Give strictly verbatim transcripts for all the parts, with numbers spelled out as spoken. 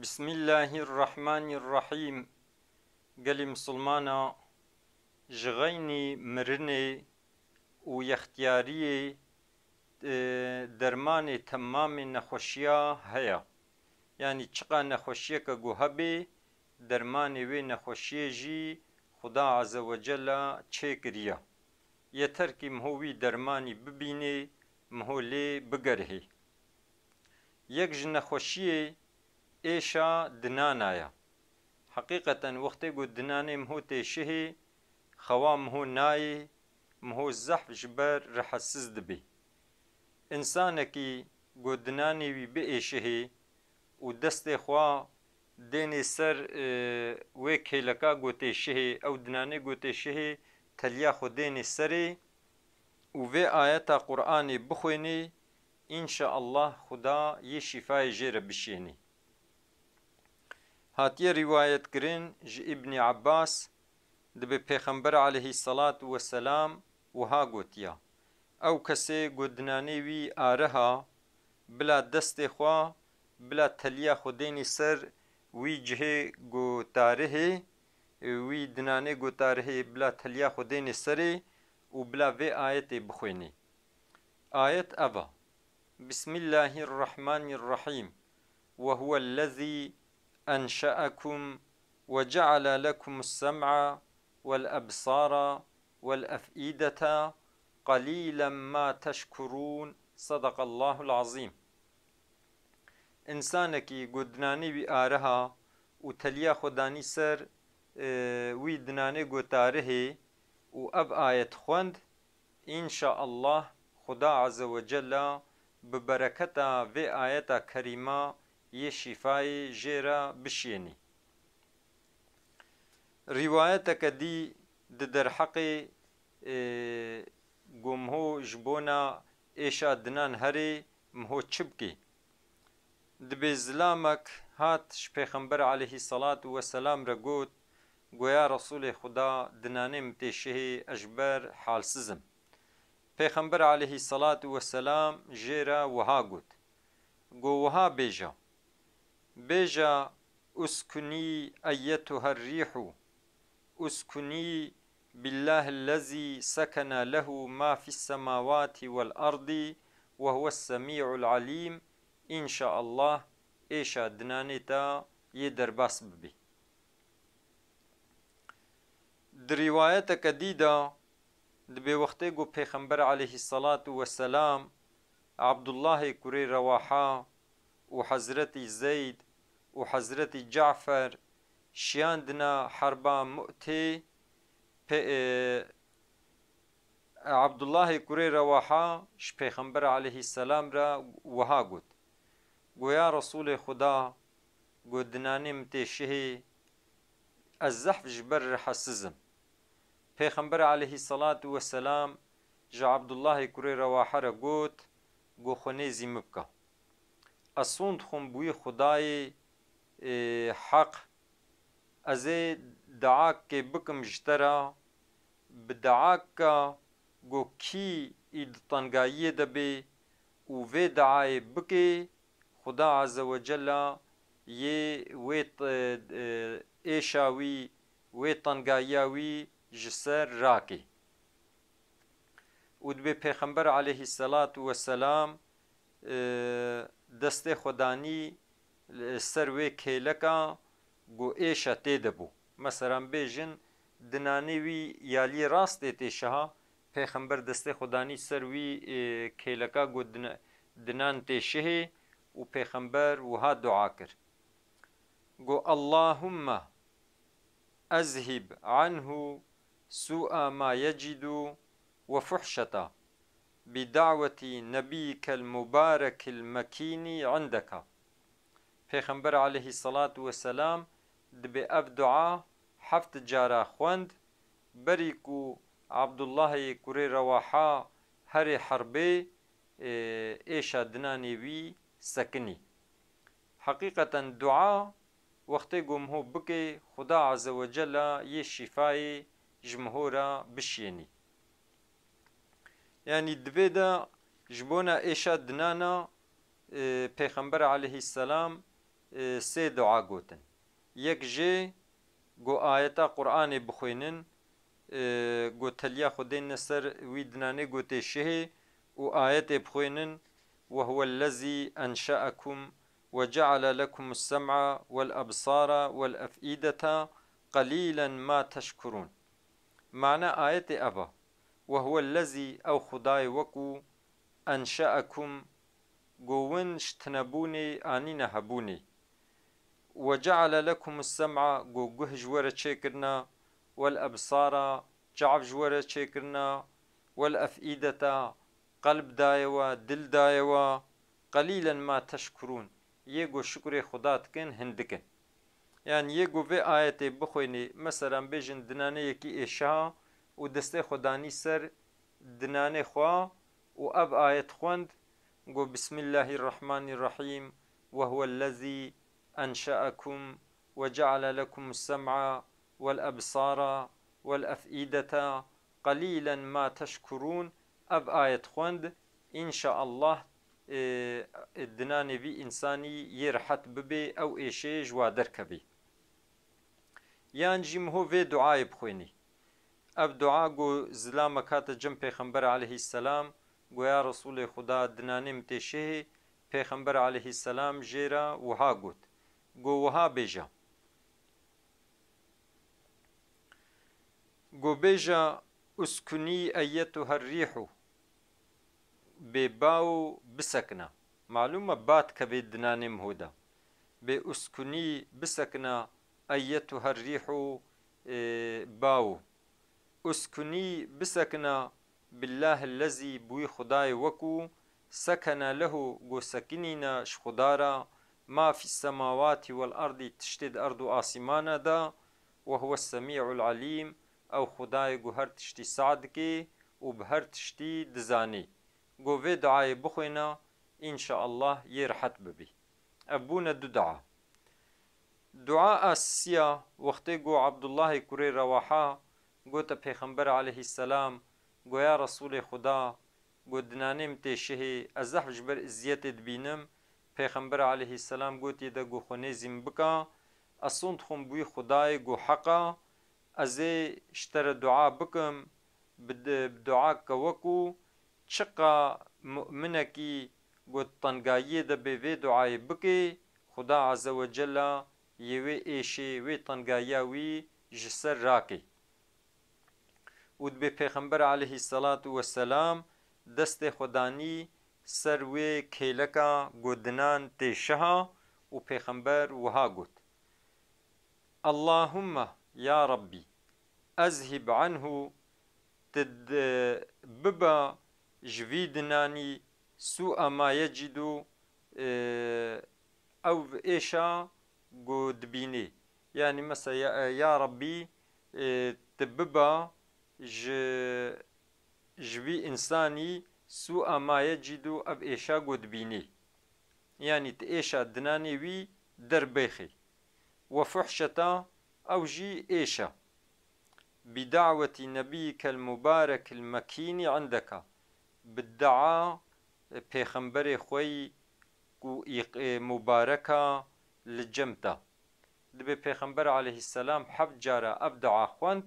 Bismillahirrahmanirrahîm. Gelî misilmana, ji xeynî mirinê û yextiyariyê, e, dermanê temamê nexweşiya heye. Yanî çiqa nexweşiyeke ku hebê, dermanê wê nexweşiyê jî Xuda Azze ve Cella çêkiriye. Yeter kî miho wî dermanî bibînê, miho lê bigerihê. Yek ji nexweşiyê êşa dinana ye. Heqîqeten wextê ku dinanê miho têşihê, xewa miho nayê, miho zehf ji ber rehetsiz dibê. Însanekî ku dinanê wî biêşihê û destê xwe dênê ser, e, wê kêleka ku têşihê, ew dinanê ku têşihê, teliya xwe dênê serê û vê ayeta Qur'anê bixwênê, înşaallah Xuda yê şîfayê jê re bişênê. Hatiye rîwayetkirin ji Îbnî Ebbas, dibê Pêxember aleyhisselatu vesselam wiha gotiya, ew kesê ku dinanê wî ariha, bila destê xwe, bila teliya xwe dênê ser wî cihê ku tarihê, wî dinanê ku tarihê, bila teliya xwe dênê serê û bila vê ayetê bixwênê. Ayet ev a: Bismillahirrahmanirrahîm. Ve huvellezî enşe'ekum ve ceale lekumus sem'a vel ebsara vel ef'idete, qalilen ma teşkurûn. Sadakallahul azîm. Însanekî ku dinanê wî ariha û teliya xwe danî ser, e, wî dinanê ku tarihê û ev ayet xwend, înşaallah Xuda Azze ve Cella bi bereketa vê ayeta kerîma yê şîfayê jê re bişênî. Rîwayeteke dî di derheqê, e, ku miho ji bona êşa dinan herê, miho çi bikê? Dibê zilamek hat ji Pêxember aleyhisselatu vesselam re got, goya Resûlê Xuda, dinanê min têşihê, ez ji ber halsiz im. Pêxember aleyhisselatu vesselam jê re wiha got, go wiha bêje, bêje, uskunî eyyetuher rîhu, uskunî billahillezî sekene lehu ma fis semawati vel ardî ve huves semî'ul alîm, înşaallah êşa dinanê te yê derbas bibî. Di rîwayeteke dî de dibê wextê ku Pêxember aleyhisselatu vesselam Abdullahê kurê Rewaha û Hezretî Zeyd û Hezretî Cafer şiyandina herba Mu'tê, pê, e, Abdullahê kurê Rewaha ji Pêxember aleyhisselam re wiha got, go ya Resûlê Xuda, go dinanê min tê şihê, ez zehf ji ber rehetsiz im. Pêxember aleyhisselatu vesselam ji Abdullahê kurê Rewaha re got, go xwe nêzî min bike. Ez sond dixwim bi wî Xwedayê, ê, heq, ez ê duakê bikim ji te re, bi duaka ku kî î di tengayiyê de bê û vê duayê bikê, Xuda Azze ve Cella yê wê t-, e, êşa wî, wê tengayiya wî ji ser rakê. Û dibê Pêxember aleyhisselatu vesselam, e, destê xwe danî li ser wê kêleka ku êşa tê de bû. Meselan bêjin, dinanê wî ya lî rastê tê şiha, Pêxember destê xwe danî ser wî, e, kêleka ku dine-, dinan tê şihê û Pêxember wiha dua kir. Got, Allahumme ezhib anhu su'a ma yecidu ve fuhşeta bi da'weti nebiyyikel mubarekil mekînî indeka. Pêxember aleyhisselatu vesselam dibê ev dua heft cara xwend, berî ku Abdullahê kurê Rewaha herê herbê, e, êşa dinanê wî sekinî. Heqîqeten dua wextê ku miho bikê, Xuda Azze ve Cella yê şîfayê ji miho re bişiyênî. Yanî di vê de ji bona êşa dinana, e, Pêxember aleyhisselam, e, sê dua gotin. Yek jê go ayeta Qur'anê bixwînin, e, go teliya xwe dêne ser wî dinanê go tê şihê û ayetê bixwînin, "Ve huwellezî enşe'ekum ve ceale lekumus sem'a vel ebsara vel ef'îdeta qelîlen ma teşkurûn." Mana ayetê ev a, "Ve huwellezî", ew Xwedayê we ku, "enşe'ekum", go win ji tinebûnê anîne hebûnê. "Ve ceale lekumus sem'a", go guh ji we re çêkirina, "vel ebsara", çav ji we re çêkirina, "vel ef'îdeta", qelb daye we, dil daye we, "qelîlen ma teşkurûn", yê go şukurê Xuda dikin, hindik in. Yanî yê ku vê ayetê bixwînî, meselan bêjin dinanê yekî êşiha û destê xwe danî ser dinanê xwe û ev ayet xwend, got, "Bismillahirrahmanirrahîm, ve huwellezî enşe'ekum ve ceale lekumus sem'a vel ebsara vel ef'îdeta qelîlen ma teşkurûn." Ev ayet xwend, înşaallah, e, e, dinanê vî însanî yê rehet bibê, ew êşê ji wa derkevê. Yan jî miho vê duayê bixwînî. Ev dua ku zilamek hate cem Pêxember aleyhisselam, go ya Resûlê Xuda, dinanê min tê şihê, Pêxember aleyhisselam jê re wiha got, go wiha bêje. Go bêje, "Uskunî eyyetuher rîhu." Bê bawo bisekina. Malûm e, ba dikeve dinanê miho de. Bê uskunî bisekina eyyetuher rîhu, e, bawo. Uskunî bisekina billahillezî, bi wî Xwedayê we ku, sekene lehu, go sekinîne ji Xweda re, ma fîs semawatî wel erdî, tiştê di erd û asîmana de, we huwes semî'ul elîm, ew Xwedayê ku her tiştî sah dike û bi her tiştî dizanê. Go vê duayê bixwêne, înşaallah yê rehet bibî. Ev bûne du dua. Dua a sisiya, wextê ku Abdullahê kurê Rewaha gote Pêxember aleyhisselam, go ya Resûlê Xuda, go dinanê min tê şihê, ez zehf ji ber iziyetê dibînim. Pêxember aleyhisselam gotiye de go xwe nêzî min bika, ez sond dixwim bi wî Xudayê go heq a, ez ê ji te re dua bikim, bi, bi duake we ku çiqa mu'minekî ku di tengayiyê de bê vê duayê bikê, Xuda Azze ve Cella yê wê êşê, wê tengayiya wî ji ser rakê. Û dibê Pêxember aleyhisselatu vesselam destê xwe danî ser wê kêleka ku dinan tê şiha û Pêxember wiha got, "Allahumme, ya Rabbî, ezhib anhu, tu d-, biba ji vî dinanî sû'a ma yecîdu, e, ew êşa ku dibînê." Yanî mesela, ya, ya Rabbî, e, tu biba ji, ji vî însanî sû'a ma yecîdu, ev êşa ku dibînê. Yanî tu êşa dinanê wî derbêxî. Ve fuhşeta, ew jî êş e. Bi da'wetî nebiyyikel mubarekil mekînî indeka. Bi dua, e, pêxemberê xwe yî ku îq-, e, mubarek a li cem te. Dibê Pêxember aleyhisselam heft cara ev dua xwend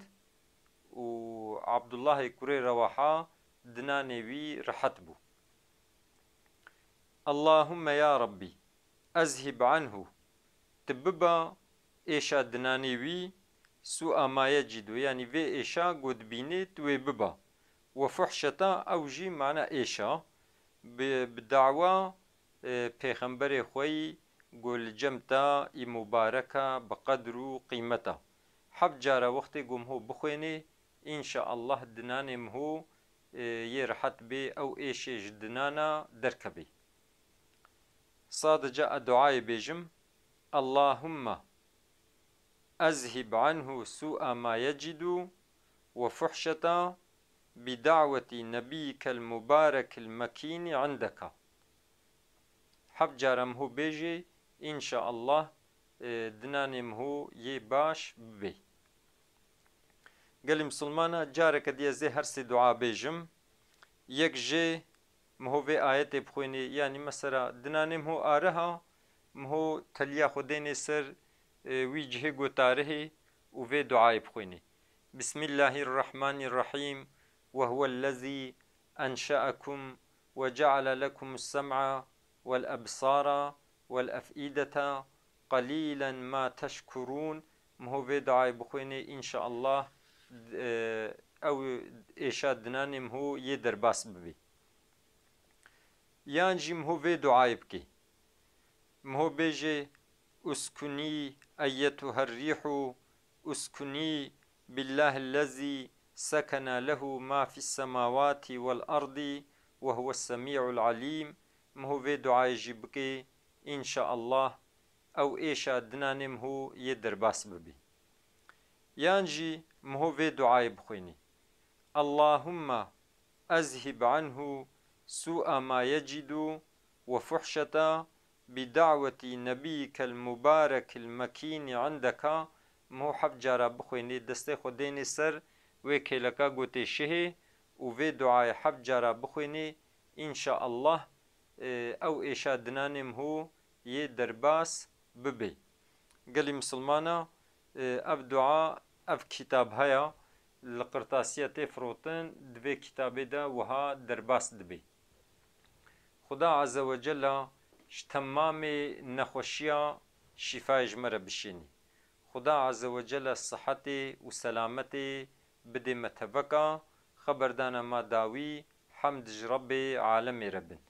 û Abdullahê kurê Rewaha dinanê wî rehet bû. Allahumme ya Rabbî, ezhib anhu, tu biba êşa dinanê wî, sû'a ma yecîdu, yanî vê êşa ku dibînê tu wê biba. Ve fuhşeta, ew jî mana êşa, bi, bi dawa, e, pêxemberê xwe yî ku li cem te î mubarek e, bi qedr û qîmet e. Heft cara wextê ku miho bixwênê, înşaallah dinanê miho, e, yê rehet bê, ew êşê ji dinana derkevê. Sadece ez duayê bêjim, Allahumme ezhib anhu sû'a ma yecîdu ve fuhşeta bi da'wetî nebiyyikel mubarekil mekînî indeka. Heft cara miho bêjê, înşaallah, e, dinanê miho yê baş bibê. Gelî misilmana, careke dî ez ê her sê dua bêjim. Yek jê miho vê ayetê bixwînê, yanî mesela dinanê miho ariha, miho teliya xwe dênê ser, e, wî cihê gotarihê û vê duayê bixwînê. Bismillahirrahmanirrahîm. Ve huwellezî enşe'ekum ve ceale lekumus sem'a vel ebsara vel ef'ideta qalilen ma teşkurûn. Miho vê duayê bixwînê, înşeallah, e, ew êşa dinanê miho yê derbas bibê. Yan jî miho vê duayê bikê. Miho bêjê, Uskunî eyyetuher rîhu, uskunî billahillezî sekena lehu ma fis semawati vel ardî ve huves semî'ul alîm. Miho vê duayê jî bikê, înşeallah, ew êşa dinanê miho yê derbas bibê. Yan jî miho vê duayê bixwînê. Allahumme ezhib anhu su'a ma yecidu ve fuhşeta bi da'weti nebiyyikel mubarekil mekîni indeka. Miho heft cara bixwînê, destê xwe dênê ser wê kêleka gotê şihê û vê duayê heft cara bixwînê, înşeallah, e, ew êşa dinanê miho yê derbas bibê. Gelî misilmana, e, ev dua, ev kitab heye, li qirtasiya tê firotin, di vê kitabê de wiha derbas dibê. Xuda Azze ve Cella ji temamê nexweşiya şîfayê ji me re bişînî. Xuda Azze ve Cella sihetê û selametê bidê me teveka, xeberdana ma dawî, hemd ji Rebbê alemê re bin.